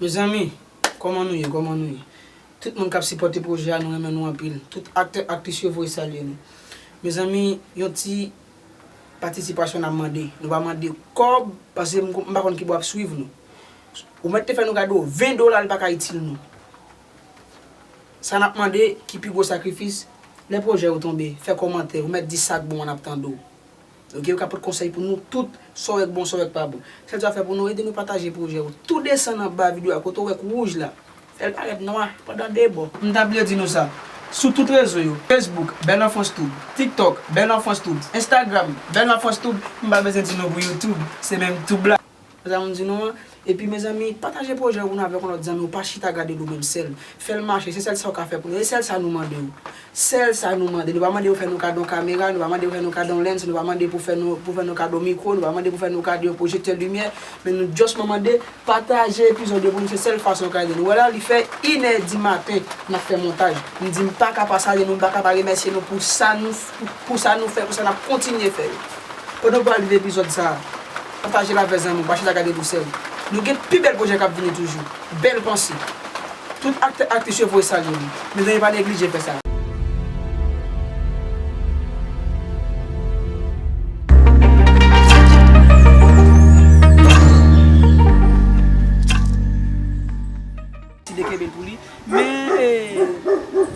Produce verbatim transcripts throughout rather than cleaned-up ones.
Mezanmi, kòman nou ye? Kòman nou ye? Tout moun k ap sipòte pwojè a, nou renmen nou anpil. Tout aktè, aktris yo voye salye nou. Mezanmi, yon ti patisipasyon n ap mande. Nou pa mande kòb, paske m, m pa konn kibò ap swiv nou. Ou mèt te fè nou kado ven dola, li pa ka itil nou. Sa n ap mande, ki pi gwo sakrifis, lè pwojè yo tonbe, fè kòmantè, ou mèt di sa k bon an, n ap tande w. Oke, ou ka pote konsèy pou nou tout, sa w wè k bon, sa w wè k pa bon. Sèl sa w fè pou nou, ede nou pataje pwojè yo. Tou desann anba videyo a, kote w wè k wouj la, fè l parèt nwa pandan de bò. M ta bliye di nou sa. Sou tout rezo yo, Facebook, Belle Enfance Tube, TikTok, Belle Enfance Tube, Instagram, Belle Enfance Tube, m pa bezwen di nou pou YouTube, se menm Tube la. Sa m di nou an. Epi, mezanmi, pataje pwojè ou avèk yon lòt zanmi w, pa chita gade l ou menm sèl. Fè l mache, se sèl sa w ka fè pou nou. E sèl sa nou mande w. Sèl sa nou mande. Nou pa mande pou fè nou kado yon kamera, nou pa mande pou fè nou kado yon lens, nou pa mande pou fè nou, pou fè nou kado mikwo, nou pa mande pou fè nou kado yon pwojektè limyè, men nou just mande, pataje epizòd yo pou nou, se sèl fason w ka ede nou. Wè la, li fè inè di maten, n ap fè montaj. M di m pa ka pa salye nou, m pa ka pa remèsye nou pou sa nou, pou, pou sa nou fè, pou sa n ap kontinye fè yo. Pandan w pral viv epizòd sa a, pataje l avè zanmi w, pa chita gade l ou sèl. Nou gen pi bèl pwojè k ap vini toujou. Bèl panse. Tout aktè, aktris yo voye salye nou. Mezanmi, pa neglije fè sa. Ti de kenbe l pou li. Men, eh,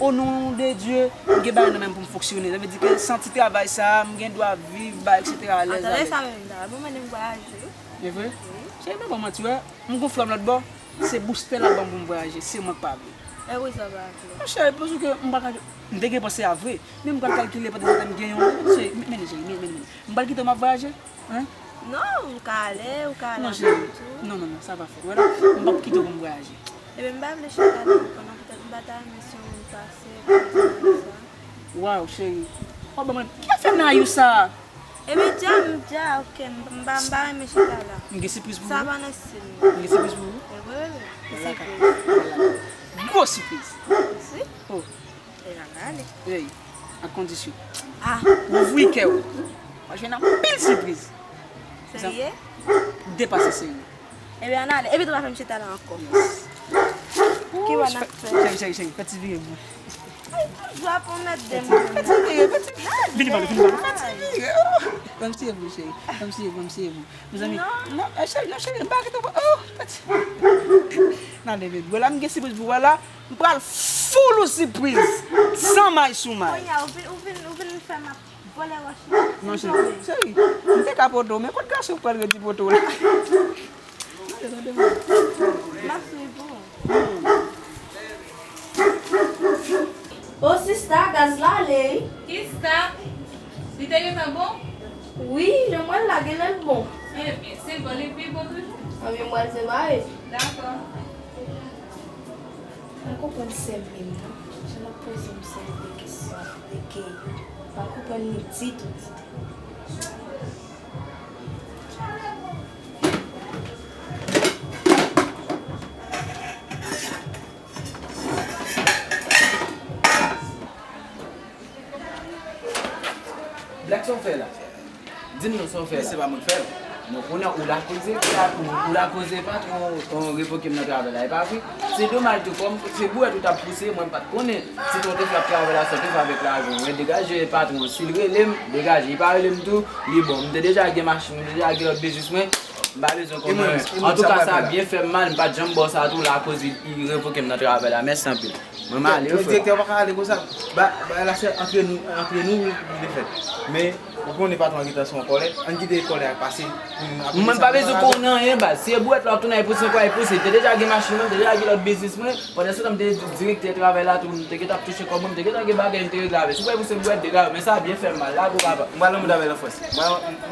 o non de Dye, m gen bagay nan men m pou m fonksyone. Sa vle di ke santi travay sa a, m gen dwa viv, bay, et cetera alèz avèk. Atande sa menm la, bon, mande m vwayaje wi. E vre? Wi. Cheri, m pa ba w manti, wè. M gon frè m lòt bò, se boustè l ap ban m pou m vwayaje, se mwen k pa vle. E wi, sa pa vle. Monchè, paske m pa ka, m te gen panse a vre, men m pral kalkile pandan se tan m gen yon, men, men, men, men, men, m pral kite w m ap vwayaje. Hein? Non, ou ka ale, ou ka ale avè m tou. Non, cheri. Non, non, non, sa pa fèt. Wè la, m p ap kite w pou m vwayaje. Ebyen, m pa vle chita la ankò non, poutèt m pa ta renmen si yon moun pase, konsa. Waw, cheri. W ap ban mwen, ki afè nayou sa? Ebyen, dja, m dja, oke, m, m pa, m pa renmen chita la. M gen sipriz pou ou. Sa pa nan estil mwen. M gen sipriz pou ou. E wi, wi, wi. Bèl lakay. Sipriz. Bèl lakay. Gwo sipriz. Mèsi. Oh. E la n ale. Ey, ak kondisyon. Ah. Ouvri kè w. W a jwenn anpil sipriz. Serye? Depase serye. Ebyen, ann ale. Epi tou pa fè m chita la ankò. Yes. Ki wè n ap fè? Cheri, cheri, cheri, fè ti vire pou mwen. Ay, toujou ap anmède m. Fè ti vire, fè ti vire. Vini pale, vini pale. Fè ti vire. Oh. Ban m siye pou ou, cheri. Ban m siye pou, ban m siye pou. Mezanmi, non, eh, cheri, non, cheri, m pa kite w. Oh, fè ti. N ale, baby. Wè la, m gen sipriz pou wè la. M pral full ou sipriz. San may sou may. Kounye a, ou vin, ou vin, ou vin fè m ap vòlè wòch la. Non, cheri, cheri, m te ka pote w, men kot gason pral redi pote w la? Tande, tande, mwen. M ap swiv ou. O sista, gaz la ale. Kisa? Li te gentan bon? Wi, jan mwen lage l, l bon. Ebyen, se bon, li pi bon toujou. Ebyen, mwen se mare. Dakò. M pa konprann sè m menm non. Jan l ap poze m seri de kesyon, de keyi. M pa konprann li ditou, ditou. Black, sa w fè la? Di m non, sa w fè la? Se pa mwen k fè l. Bon, kounye a ou lakoze, ou, ou lakoze patwon, patwon revoke m nan travay la, e pa vre? Se domaj tou, kòm se bouwèt ou t ap pouse, mwen m pa t konnen. Si ton te fè ap travay la, sa w te fè avèk lajan w, men degaje patwon, si l rele m, degaje, li pa rele m tou, li bon. M te deja gen machin, m te deja gen lòt biznis mwen, m pa bezwen konnen anyen. Antouka, sa byen fè m mal, m pa t janm ba w sa tou, lakoz li, li revoke m nan travay la. Mèsi anpil. Mwen m ale wi, frè. Direktè, ou pa ka ale konsa. Ba, bagay la se antre nou, antre nou li te fèt. Men, ou konnen patwon an gentan sou yon kòlèt. Ann kite kòlè a pase pou nou apre sa. Mwen pa bezwen konnen anyen, baz. Si e bouwèt la w ap tounen, e pouse, kwa, e pouse. M te deja gen machin mwen, m te deja gen lòt biznis mwen. Pandan se tan, m te direktè travay la tou, m te gentan ap touche kòb mwen, m te gentan gen bagay m te regle avè. Si w kwè pou se bouwèt, degaje w, men sa byen fè m mal. Lage w, papa. M pral nan mond a Bèl Anfrans.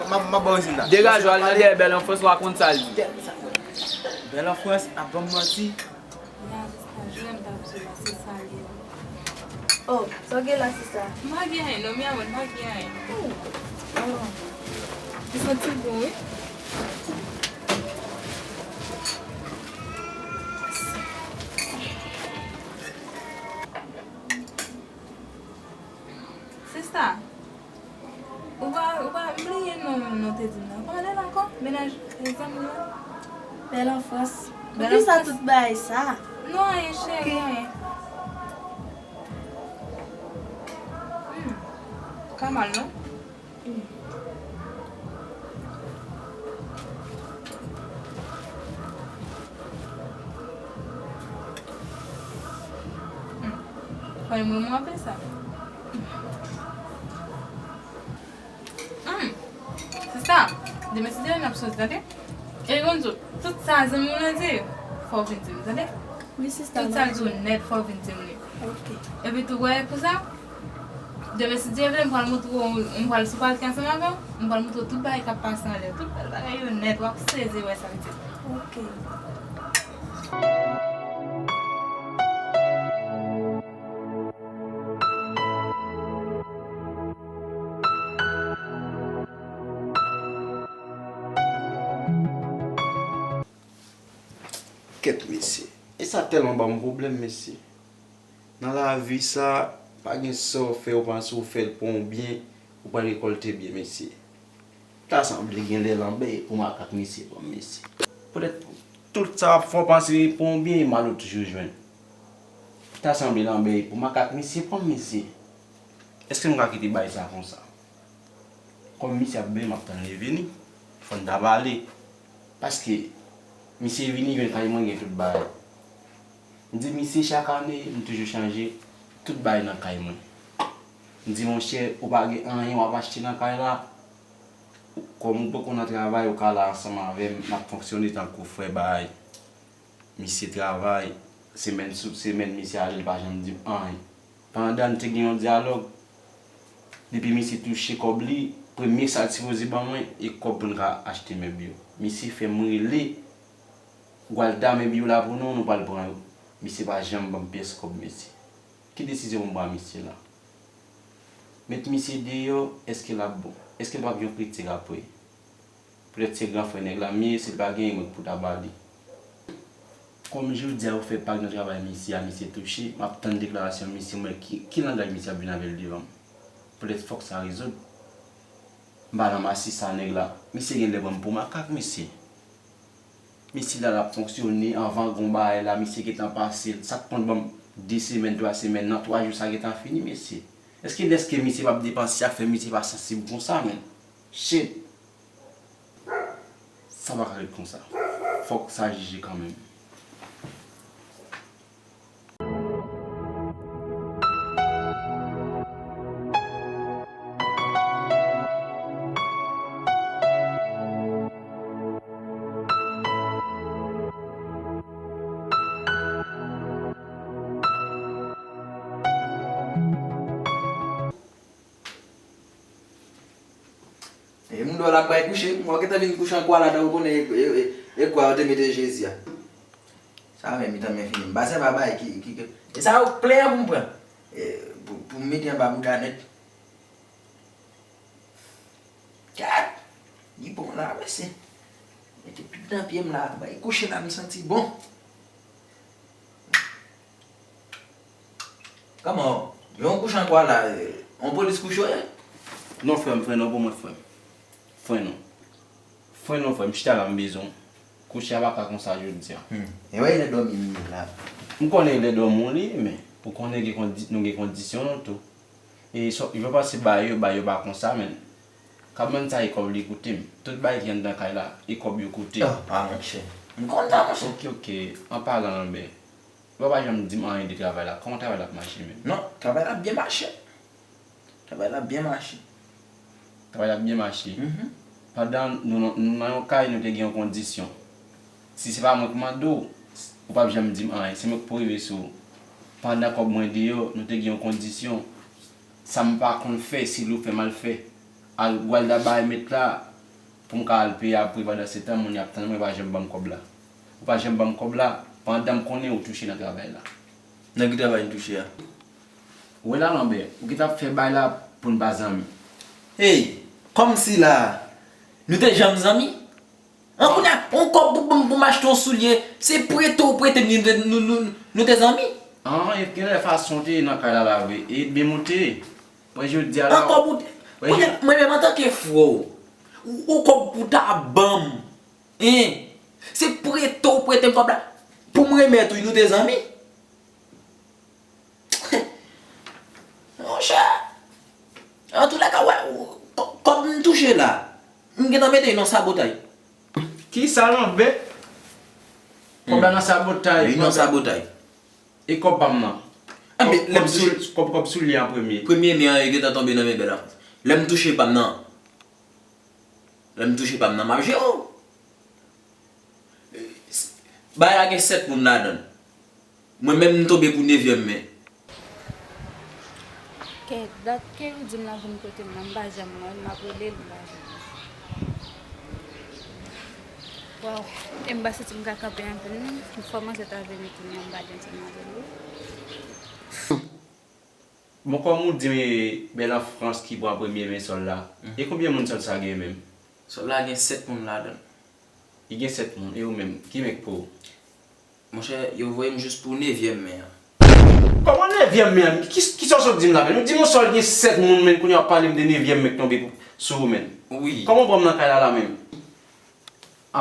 M ap ba w rezilta. Degaje w, al nan dèyè Bèl Anfrans, w a konn sa l ye. Bèl Anfrans ap ban m manti. Jwèt m t ap jwe la, se sa l ye la. Oh, sa w gen la, sista? M pa gen anyen non, mi amor, m pa gen anyen. Oh. Li santi bon, wi. Sista, ou pa, ou pa bliye non, non te di m nan. Pale la ankò, mennaj, eh, zanmi an. Bèl Anfrans. Bèl Sa tout bagay sa. Non, anyen, cheri, anyen. Hmm. Ka mal, non? Hmm. Fò m remwape sa. Hmm. Se sa. Demen si Dye vle n ap soti, tande? E konn tout, tout sa zanmi w lan di, fò w vin di m, tande? Wi, sista. Tout sa l di w nèt, fò w vin di m li. Ok. Epi tou, wè, pou sa, demen si Dye vle, m pral montre w, m pral sou pati ansanm avè w, m pral montre w tout bagay k ap pase anlè. Tout bèl bagay yo nèt, w ap sezi wè sa l di. Ok. Kèt, mesye. E sa tèlman ban m pwoblèm, mesye. Nan lavi sa, pa gen sa w fè, w panse w fè l pou yon byen, ou pral rekòlte byen, mesye. Ta sanble gen lè lanbè e pou makak misye pran m, mesye. Poutèt tout sa w ap fè, w panse pou yon byen, e mal ou toujou jwenn. Ta sanble lanbè e pou makak misye pran m, mesye. Èske m ka kite bagay sa konsa? Kòm misye ap benyen, m ap tann li vini. Fò n ta pale. Paske misye vini, jwenn kay mwen gen tout bagay. M di misye, chak ane, m toujou chanje tout bagay nan kay mwen. M di, monchè, ou pa gen anyen w ap achte nan kay la? Kòm ou poko nan travay, ou ka la ansanm avè m, n ap fonksyone tankou frè bagay. Misye travay, semèn sou semèn, misye ale, li pa janm di m anyen. Pandan n te gen yon dyalòg, depi misye touche kòb li, premye sa l sipoze ban mwen, e kòb pou n ka achte mèb yo. Misye fè m rele Gwalda, mèb yo la pou nou, nou pral pran yo. Misye pa janm ban m pyès kòb, mesye. Ki desizyon pou m pran misye la? Met misye deyò, èske l ap bon? Èske l p ap yon kritik apre? Poutèt se gran frè nèg la m ye, si l pa genyen, mwen k pou ta ba li. Kòm jodi a yo fè pag nan travay misye a, misye touche, m ap tann deklarasyon misye, m wè ki, ki langaj misye ap vin avè l devan m. Poutèt fòk sa rezoud. M pa nan masi sa nèg la. Misye genlè pran m pou makak, mesye. Misye la, l ap fonksyone, anvan gon bagay la, misye gentan pase l. Sa k konn ban m de semèn, twa semèn, nan twa jou sa gentan fini, mesye. Èske lèske misye p ap depanse, sa k fè misye pa sansib konsa, menn? Shit! Sa pa ka ret konsa. Fòk sa jije kanmenm. E m dwe l ap bay kouche, mwen gentan vin kouche an kwa la, tankou konnen e, e, e, e kwa yo te mete Jezi a. Sa menm, mitan men fini. M pa sèvi a bagay ki, ki, ki, e sa yo plen an pou m pran. E, pou, pou m mete anba bouda nèt. Gad! Li bon la, mesye. Mete tout nan pye m la, bay kouche la, m santi bon. Kòman? Yon kouche an kwa la, e, yon polis kouche w ye? Non, frè m, frè, non, pou mwen, frè m. Frè, non. Frè, non, frè m, chita la, m bezwen w. Kouche a pa ka konsa jodi a. Hmm. E wè, e lè dòmi m ye la. M konnen e lè dòmi w li ye, men pou konnen gen kondi-, nou gen kondisyon nou tou. E sò, jan w panse bagay yo, bagay yo pa konsa, men. Kab mwen sa e kòb li koute m. Tout bagay ki anndan kay la, e kòb yo koute. Ah, ah, monchè. M konn sa, monchè. Ok, ok. An palan, Lanbè. Ou pa janm di m anyen de travay la. Kòman travay la ap mache menm? Non, travay la ap byen mache. Travay la ap byen mache. Travay la ap byen mache. Mhm. Pandan nou, nou, nou nan yon kay, nou te gen yon kondisyon. Si se pa mwen k mande w, ou p ap janm di m anyen. Se mwen k pou rive sou ou. Pandan kòb mwen deyò, nou te gen yon kondisyon. Sa m pa konn fè, si Lou fè m al fè. Al, Gwalda bay mèt la, pou m ka al peye apre, pandan se tan, moun y ap tann mwen, pa janm ban m kòb la. Ou pa janm ban m kòb la, pandan m konnen ou touche nan travay la. Nan ki travay m touche a? Wè la, Lanbè, ou gentan ap fè bay la pou n pa zanmi. Hey, kòmsi la, nou te janm zanmi? An, kounye a, yon kòb pou, pou, pou m achte yon soulye, se prete w prete m, nou, nou, nou, nou te zanmi? An, e genlè fason w te ye nan kay la la vre, e byen m ou te ye. Mwen jodi a la. An kòb ou te, kounye a, mwen menm antanke frè w, ou, ou kòb pou ta ban m. Hein? Se prete w prete m kòb la. Remèt, wi, nou te zanmi. Monchè, antoulèka, wè, kò-, kòb m touche la, m gentan mete l nan sabotay. Kisa, Lanbè? Kòb la nan sabotay, wi, nan sabotay. E kòb pa m nan? Anben, lè m touche, kòb, kòb soulye an premye. Premye men an, e gentan tonbe nan men Bèl Lafrans. Lè m touche pa m nan. Lè m touche pa m nan, m ap jere w. Bagay la gen sèt moun ladan l. Mwen menm, m tonbe pou nevyèm men. Kèt, dat ke ou di m la vin kote m nan, m pa janm wè l, m ap rele l, m pa janm wè l. Waw, e m pa santi m ka kanpe anpil non, m fò manzè ta vini kounye a, m pa janm santi m avè l wi. Bon, kòm ou di m e Bèl Lafrans ki pran premye men sòl la, e konbyen moun sòl sa gen menm? Sòl la gen sèt moun ladan l. Li gen sèt moun, e ou menm, ki men k pou ou? Monchè, yo voye m jis pou nevyèm men an. Kòman nevyèm men an? Ki, kisa w sot di m la menm? Ou di m yon sòl gen sèt moun, men kounye a w ap pale m de nevyèm men k tonbe pou, sou ou menm. Wi. Kòman w pran m nan kay la la menm?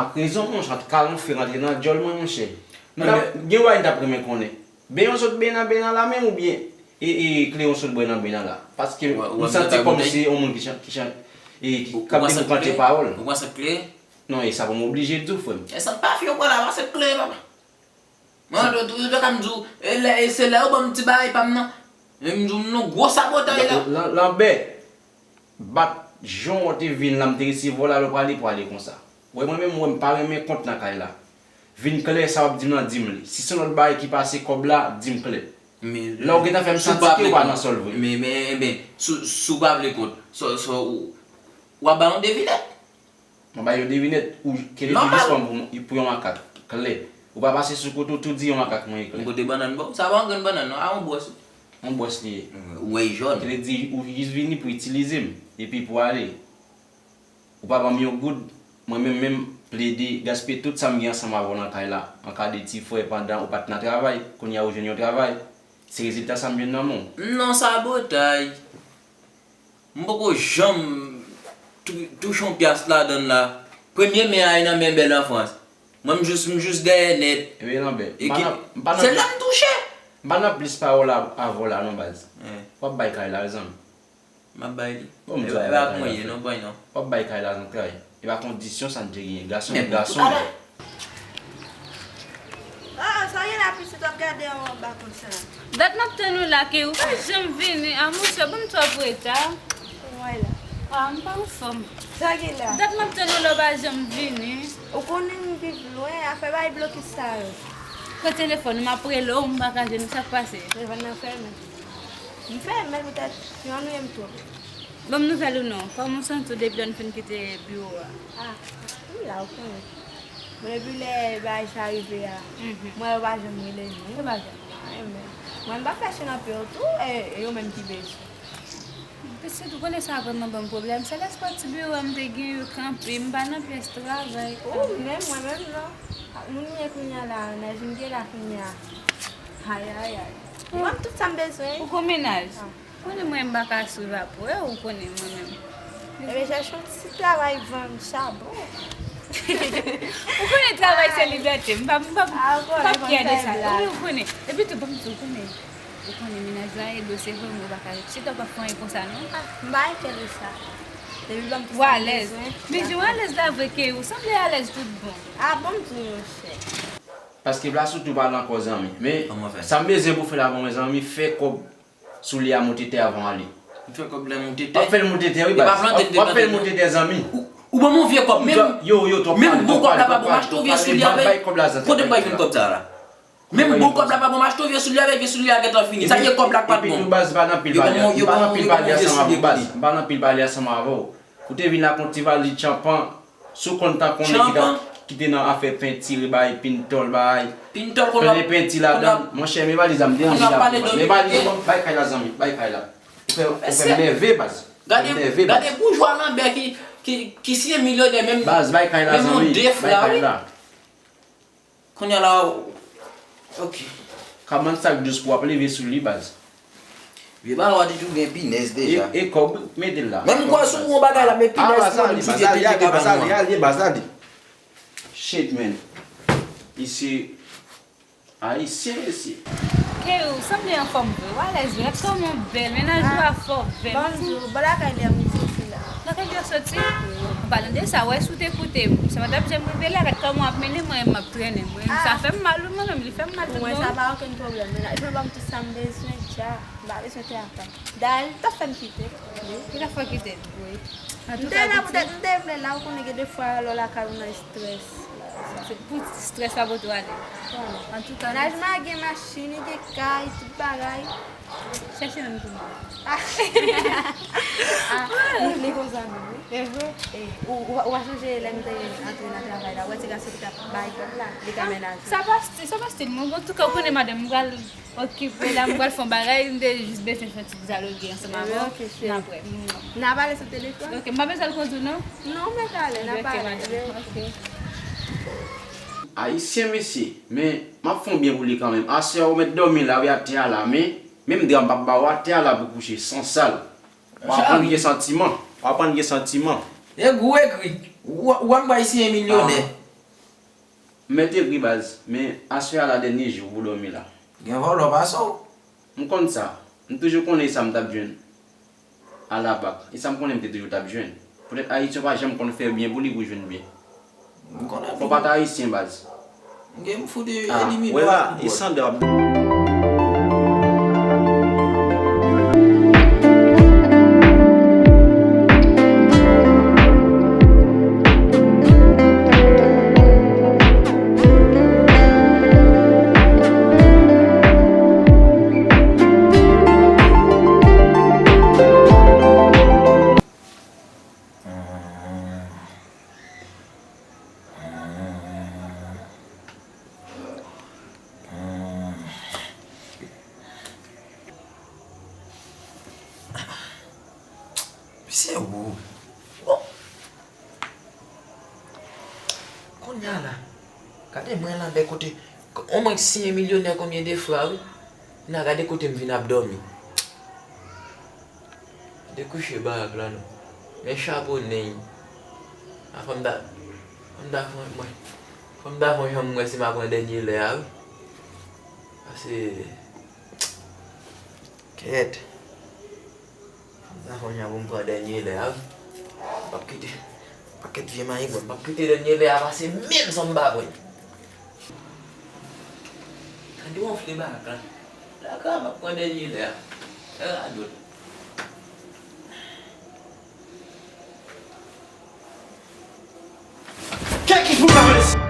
Ak rezon, monchè, ant kalon fè rantre nan djòl mwen, monchè. M t ap, gen yon bagay m t ap renmen konnen. Benyen w sot benyen nan benyen nan la menm oubyen e, e kleren w sot bwè nan benyen nan la? Paske m santi kòmsi yon moun ki chan-, ki chan-, e, ki, k ap deboukante pawòl. Ou pran sant kleren? Non, e sa pou m oblije di w, frè m. E sant pafyon pran la, pase kleren, papa. Mwen, tou, tou, tou, ka m di w, e lè, e se lè yo ban m ti bagay pa m nan. E m di w, m nan gwo sabotay la. Lan-, Lanbè, bat jan w te vin la, m te resevwa w la, lè w prale, prale konsa. Wè, mwen menm, wè, m pa renmen kont nan kay la. Vin klè, sa w ap di m nan, di m li. Si se yon lòt bagay ki pase kòb la, di m klè. Lè w gentan fè m santi ke w pa nan sòl vre. Men, men, men, si, si w pa vle kont, so, so, w, w ap ba yon devinèt. Mwen ba yo devinèt, ou kele di jis pran pou, pou yon makak, klè. Ou pa pase sou kote w tou di yon makak mwen e klè. M pote bannann ba w, sa pa yon grenn bannann non, a yon bwòs. Yon bwòs li ye. Ou wè l jòn. Kele di ou jis vini pou itilize m, epi pou ale. Ou pa ban m yon goud, mwen menm menm plede gaspiye tout sa m gen ansanm avè w nan kay la, an ka de ti frè pandan ou pa t nan travay, kounye a ou jwenn yon travay. Se rezilta sa m jwenn nan men w. M nan sabotay. M poko janm tou-, touche yon pyas ladan l la. Premye men a e nan men Bèl Lafrans. Mwen m jis, m jis dèyè nèt. Ebyen Lanbè, m pa nan, m pa nan plis, se la m touche. M pa nan plis pawòl avè w la non baz. W ap bay kay la wi zanmi. M ap bay li. Bon, m di w ap bay kay la frè. W ap bay kay la zanmi. E pa kondisyon sa n te genyen. Gason, gason. Ah, sa gen la pitit w ap gade anwo anba konsa. Dat m ap tann ou la ke ou pa janm vini. Ah, monchè, ban m twòp reta. Kòman w ye la? Ah, m pa anfòm. Sa gen la? Dat m ap tann ou la, ou pa janm vini. Ou konnen m viv lwen, afè bay blokis sa yo. Pran telefòn ou, m ap rele w, m pa ka jwenn ou, sa k pase? Telefòn nan fèmen. M fèmen poutèt yo annuiye m twòp. Ban m nouvèl ou non. Kòman w santi w depi lè n fin kite biwo a? Ah, m la, ou konnen. Bon, depi lè bagay sa rive a, mwen yo pa janm rele nou, yo pa janm. Mwen, m pa fè chen nan pye yo tou, e, e yo menm ki bezwen. Pitit, ou konnen sa vrèman ban m pwoblèm. Se lespwa ti biwo a m te gen yo kanpe, m pa nan pyès travay. Ou menm, mwen menm non. Ak moun m ye kounye a la, nèj m gen la kounye a. Ayayay. M ap tout sa m bezwen. Ou gon mennaj? Konnen mwen m pa ka swiv apre w, ou konnen mwen menm. Ebyen, chèche yon ti travay vann chabon. Ou konnen travay se libète, m pa, m pa, m pa fyè de sa. Ou konnen, epi tou, ban m di w, ou konnen, ou konnen mennaj la e dlo, se vrè, mwen pa ka, chita w pa fè anyen konsa non. Ah, m pa enkyèt de sa. Depi ban m tout sa m bezwen. Ou alèz. Men jan w alèz la vre ke ou sanble alèz tout bon. Ah, ban m di w, monchè. Paske plas ou tou pa nan kò zanmi. Men, sa m bezwen pou fè la pou mwen zanmi, fè kòb soulye a moute tè avan w ale. M fè kòb la moute tè. W ap fè l moute tè wi baz. W ap fè l moute tè zanmi. Ou, ou ban m yon vye kòb, menm, yo, yo, twòp pale, twòp pale, twòp pale, twòp pale, bay kòb la zanmi. Kote m pral jwenn kòb sa la? Menm bon kòb la pa bon, m achte yon vye soulye avèk, vye soulye a gentan fini. Sa k fè kòb la k pa t bon. Epi tou baz, pa nan pil pale, pa nan pil pale ansanm avè w baz. Pa nan pil pale ansanm avè w. Ou te vin la ak yon ti valiz tchanpan. Si w konn tan konnen ki ta, ki te nan afè pentire, bay, pintòl, bay. Plen penti ladan l. Monchè, men valiz la, m deranje la. Men valiz la, bay kay la, zanmi, bay kay la. Ou fè, ou fè m nève, baz. Ou fè m nève, baz. Gade boujwa Lanbè ki, ki, ki siyen milyonè menm. Baz, bay kay la, zanmi, bay kay la. Kounye a la, ok. Kabann sak dous pou w ap leve sou li, baz. Vye balwa di tou gen pinèz deja. E, e kòb, mete l la. Menm m kwè sou yon bagay la, men pinèz pou mwen, m fout tete kabann mwen. Al ye, baz, al ye, baz, al ye. Shit, man. Isi, Ayisyen, mesye. Ke ou sanble anfòm vre, ou alèz vre, gad kòman w bèl, mennaj ou a fè w bèl. Bonjou, bò lakay Lèmou soti la. Nan kè w soti? An palan de sa, wè si w te koute m, sa pa t ap janm rive la, gad kòman w ap mennen mwen, m ap trennen mwen. Sa fè m mal wi mwen menm, li fè m mal tout Mwen bon. Sa pa okenn pwoblèm, mennaj mwen ban m tout sa m bezwen dja. M pa bezwen tèyè ankò. Dayè, li t ap fè m kite. Li t ap fè w kite? Wi. M te la poutèt m te vle la, ou konnen gen de fwa lè w lakay ou nan estrès. Se pou estrès la pote w ale. Antouka. Mennaj mwen gen machin, li gen kay, tout bagay. Chèche menm pou mwen. Ah, li, li gon zanmi, wi. E, ou, ou, ou pa sonje lè nou te antre nan travay la, ou wè ti gason ki t ap bay kòb la, li ka mennaj ou. Sa pa stil, sa pa stil mwen. Antouka, ou konnen madanm, m pral okipe la, m pral fè yon bagay, m te jis bezwen fè yon ti dyaloge ansanm avè w. Ok, cheri. N ap wè. N a pale sou telefòn? Ok, m pa bezwen al kondwi non. Non, men pale, n a Ok, pale. madanm. Ok. Ayisyen, mesye, men m ap fè yon byen pou li kanmenm. Aswè a ou mèt dòmi la wi atè a la, men menm dra m p ap ba ou atè a la pou kouche, sansal. W aprann gen santiman. W aprann gen santiman. E gou egri. Ou, ou wè m pral siyen milyonè. M mèt egri baz, men aswè a la dènye jou pou dòmi la. Gen vòlò pase w. M konn sa. M toujou konnen e sa m t ap jwenn. Alabak. E sa m konnen m te toujou t ap jwenn. Poutèt Ayisyen pa janm konn fè byen pou li pou jwenn byen. M konnen. Fò pa t Ayisyen baz. Gen m fout Ah, elimine wè w la, ak e foutbòl. Sandra. Se ou. Bon. Kounye a la, gade mwen la, lè kote, omwen siyen milyonè konbyen de fwa, wi. N a gade kote m vin ap dòmi. Dekouche barak la non. Men chapo nen. A fò m ta, fò m ta fè mwen, fò m ta fè yon jan m wè si m a pran dènye lè a wi. Pase, kèt. Fò m ta fè yon jan pou m pran dènye lè a wi. M p ap kite, pakèt vye mayigwè, m p ap kite dènye lè a pase menm san m pa pran. Tande w anfle barak la. Laka m ap pran dènye lè a. Fè radòt. Kèk ki fout la, mesye.